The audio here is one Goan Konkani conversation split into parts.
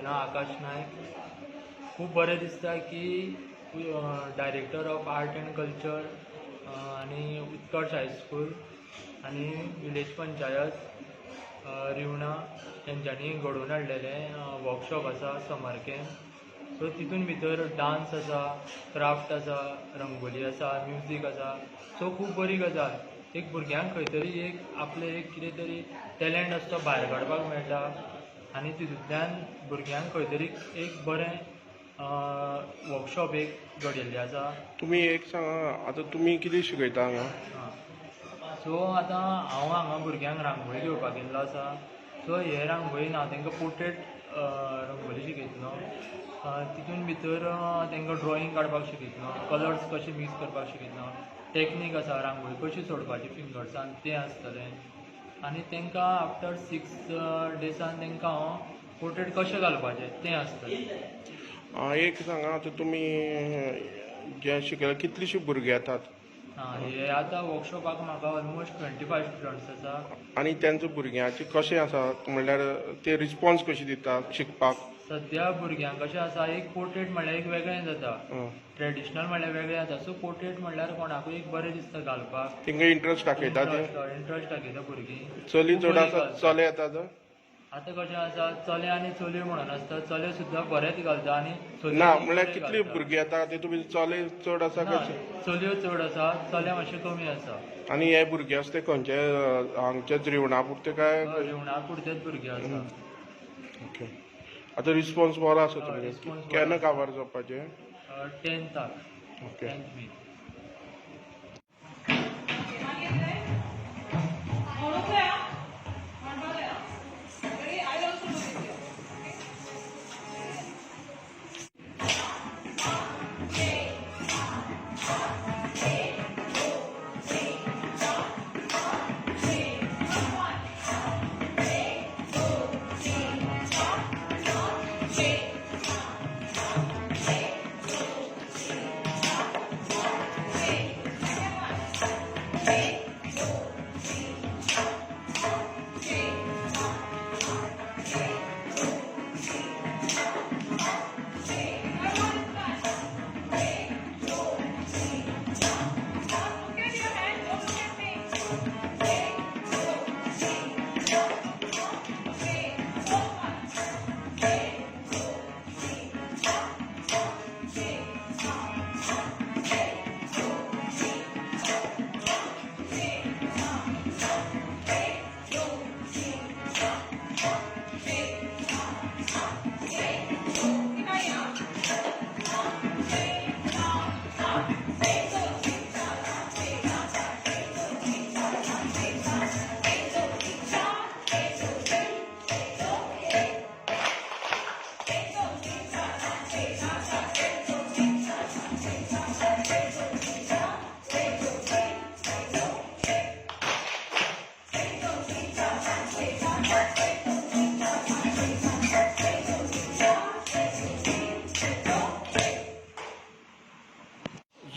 म्हजें नांव आकाश नायक. खूब बरें दिसता की director of art and culture आनी उत्कर्ष हायस्कूल आनी विलेज पंचायत रिवणा तेंच्यांनी घडोवन हाडलेलें वर्कशॉप आसा समर कॅम्प. सो तितून भितर डांस आसा, क्राफ्ट आसा, रंगोली आसा, म्युजीक आसा. सो खूब बरी गजाल. एक भुरग्यांक खंय तरी एक आपलें एक कितें तरी टॅलंट आसा तो भायर काडपाक मेळटा आनी तितूंतल्यान भुरग्यांक खंय तरी एक बरें वर्कशॉप एक घडयल्लें आसा. तुमी एक सांगा, आतां तुमी कितें शिकयता हांगा? सो आतां हांव हांगा भुरग्यांक रांगोळी घेवपाक येयल्लो आसा. सो हे रांगोळीन हांव तांकां पोर्ट्रेट रंगोली शिकयतलो. तितून भितर तांकां ड्रॉइंग काडपाक शिकयतलो, कलर्स कशे मिक्स करपाक शिकयतलो, टॅक्नीक आसा रांगोळी कशी सोडपाची फिंगर्सान तें आसतलें. आनी तांकां आफ्टर 6 डेसान तांकां हांव पोर्ट्रेट कशें घालपाचें तें आसतलें. एक सांगा, आतां तुमी जें शिकयलां कितलींशीं भुरगीं येतात? हे आतां वर्कशॉपाक म्हाका ऑलमोस्ट 25 स्टुडंट्स आसा. आनी तेंचो भुरग्यांचे कशें आसा, म्हणल्यार ते रिस्पॉन्स कशें दिता शिकपाक? सद्या भुरग्यांक कशें आसा, एक पोर्ट्रेट म्हणल्यार एक वेगळें जाता, ट्रेडिशनल म्हणल्यार वेगळें जाता. सो पोर्ट्रेट म्हणल्यार कोणाकूय एक बरें दिसता घालपाक. तेंकां इंट्रस्ट दाखयता ते? इंट्रस्ट दाखयता भुरगीं. चली चड आसा, चले येतात? आतां कशें आसा, चले आनी चलयो म्हणून आसता. चले सुद्दां बरेच घालता आनी ना म्हणल्यार कितली भुरगीं येता ते तुमी चले चड आसा कशें? चलयो चड आसा, चले मातशे कमी आसा. आनी हे भुरगे आसा ते खंयचे, हांगचेच रिवणा पुरते काय? रिवणा पुरतेच भुरगे आसा. ओके, आतां रिस्पॉन्स बरो आसा तुमगे? केन्ना काबार जावपाचें? 10थाक. ओके. 10 मे.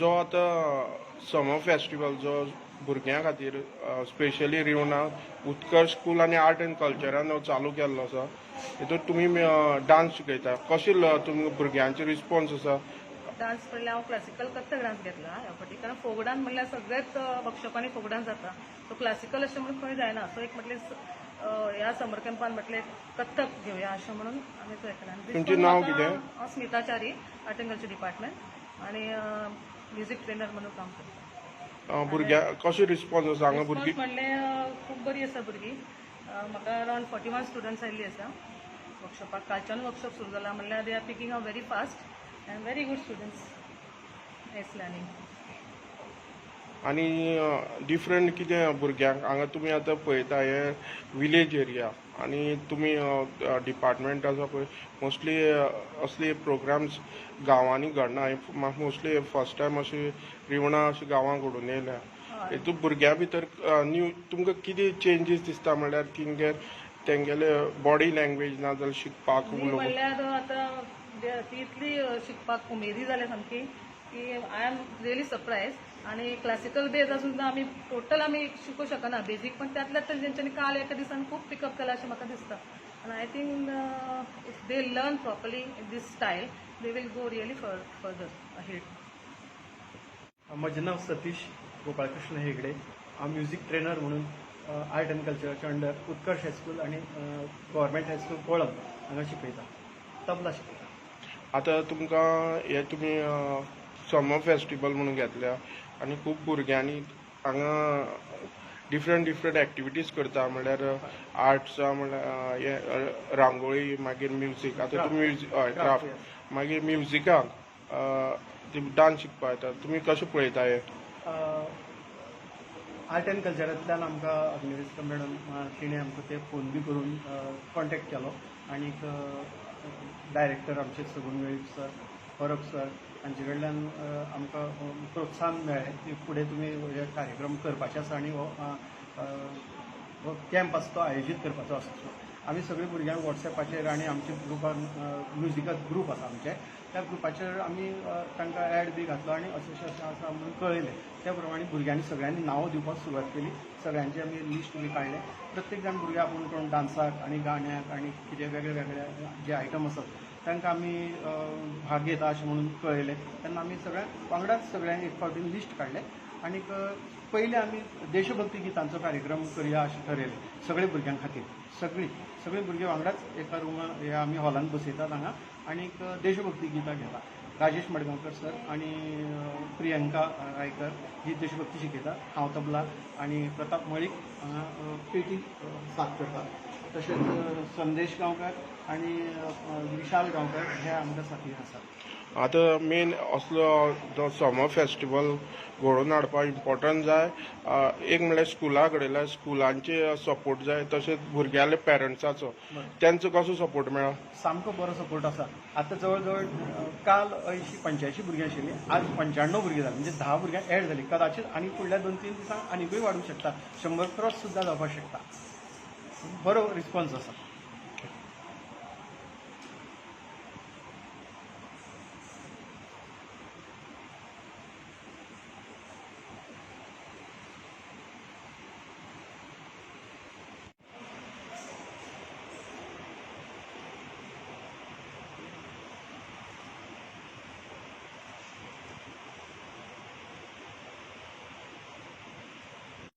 जो आतां समर फेस्टिवल जो भुरग्यां खातीर स्पेशली रिवणा उत्कर्ष स्कूल आनी आर्ट एंड कल्चरान चालू केल्लो आसा, हितून तुमी डांस शिकयता, कशें तुमकां भुरग्यांचे रिस्पॉन्स आसा? डांस म्हणल्यार हांव क्लासिकल कथक डांस घेतला ह्या फावटी, कारण फोक डांस म्हणल्यार सगळेच वर्कशॉपांनी फोक डांस जाता. सो क्लासिकल अशें म्हणून खंय जायना. सो एक म्हटलें ह्या समर कॅम्पान म्हटलें कथक घेवया अशें म्हणून आमी तो केला. तुमचें नांव कितें? हांव Smita Chari, art and culture department आनी म्युजीक ट्रेनर म्हणून काम करता. भुरग्यां कशें रिस्पॉन्स आसा हांगा भुरगीं? म्हणलें खूब बरी आसा भुरगीं. म्हाका अरावंड 41 स्टुडंट्स आयिल्ली आसा वर्कशॉपाक. कालच्यान वर्कशॉप सुरू जाला, म्हणल्यार they are picking up very fast and very good students, nice learning. आनी डिफरंट कितें भुरग्यांक हांगा तुमी आतां पळयता, हे विलेज एरिया आनी तुमी डिपार्टमेंट आसा पळय, मोस्टली असले प्रोग्राम्स गांवांनी घडना. मोस्टली फर्स्ट टायम अशी रिवणा अशी गांवांक घडून येयल्या. हितून भुरग्यां भितर न्यू तुमकां कितें चेंजीस दिसता, म्हणल्यार तिंगेर तेंगेले बॉडी लँग्वेज ना जाल्यार शिकपाक उलोवपाक? म्हणल्यार आतां ती इतली शिकपाक उमेदी जाल्या सामकी की I am really surprise. आनी क्लासिकल बेज आसून सुद्दां आमी टोटल आमी शिकूंक शकना बेजीक, पण त्यातल्या तरी तेंच्यांनी काल एका दिसान खूब पिकअप केला अशें म्हाका दिसता. आनी I think if they learn properly in this style they will go really further ahead. म्हजें नांव सतीश गोपाळकृष्ण हेगडे. हांव म्युजीक ट्रेनर म्हणून आर्ट अँड कल्चराच्या अंडर उत्कर्ष हायस्कूल आनी गव्हर्मेंट हायस्कूल कोळम हांगा शिकयता, तबला शिकयता. आतां तुमकां हे तुमी समर फेस्टिवल म्हणून घेतल्या आनी खूब भुरग्यांनी हांगा डिफरंट डिफरंट एक्टिविटीज करता, म्हणल्यार आर्ट्सा, म्हणल्यार हे रांगोळी, मागीर म्युजीक. आतां तुमी म्युजीक, हय, क्राफ्ट, मागीर म्युजिकाक ती डान्स शिकपाक येता. तुमी कशें पळयता हे? आर्ट अँड कल्चरांतल्यान आमकां अग्निवेस्कर मॅडम तिणें आमकां ते फोन बी करून कॉन्टेक्ट केलो आनीक डायरेक्टर आमचे सगूण वेळीप सर, परब सर हांचे कडल्यान आमकां प्रोत्साहन मेळ्ळें की फुडें तुमी हे कार्यक्रम करपाचे आसा आनी हो हो कॅम्प आसा तो आयोजीत करपाचो आसा. आमी सगळीं भुरग्यांक वॉट्सॅपाचेर आनी आमच्या ग्रुपान, म्युजिकल ग्रूप आसा आमचे, त्या ग्रुपाचेर आमी तांकां एड बी घातलो आनी अशें अशें अशें आसा म्हणून कळयलें. त्या प्रमाणे भुरग्यांनी सगळ्यांनी नांवां दिवपाक सुरवात केली. सगळ्यांचे आमी लिस्ट बी काडलें. प्रत्येक जाण भुरगे आपूण कोण डान्साक आनी गाण्याक आनी कितें वेगळे वेगळे जे आयटम आसात तांकां आमी भाग घेता अशें म्हणून कळयलें. तेन्ना आमी सगळ्यांक वांगडाच सगळ्यांक एक फावटी लिस्ट काडलें आनीक पयलें आमी देशभक्ती गितांचो कार्यक्रम करया अशें ठरयलें सगळे भुरग्यां खातीर. सगळीं सगळीं भुरगीं वांगडाच एका रुमा हे आमी हॉलान बसयतात हांगा आनीक देशभक्ती गितां घेता. राजेश मडगांवकर सर आनी प्रियंका रायकर ही देशभक्ती शिकयता. हांव तबला आनी प्रताप मळीक हांगा पेटी साथ करता. तशेंच संदेश गांवकर आनी विशाल गांवकर हे आमकां साथी आसात. आतां मेन असलो जो समर फेस्टिवल घडोवन हाडपाक इम्पॉर्टंट जाय, एक म्हणल्यार स्कुला घडयल्या स्कुलांचे सपोर्ट जाय, तशेंच भुरग्यांले पेरंट्साचो, तेंचो कसो सपोर्ट मेळ्ळा? सामको बरो सपोर्ट आसा. आतां जवळ जवळ काल 80-85 भुरगीं आशिल्लीं, आज 95 भुरगीं जालीं, म्हणजे 10 भुरग्यां एड जालीं. कदाचित आनी फुडल्या 2-3 दिसांक आनिकूय वाडूंक शकता, 100 क्रॉस सुद्दां जावपाक शकता. बरो रिस्पॉन्स आसा.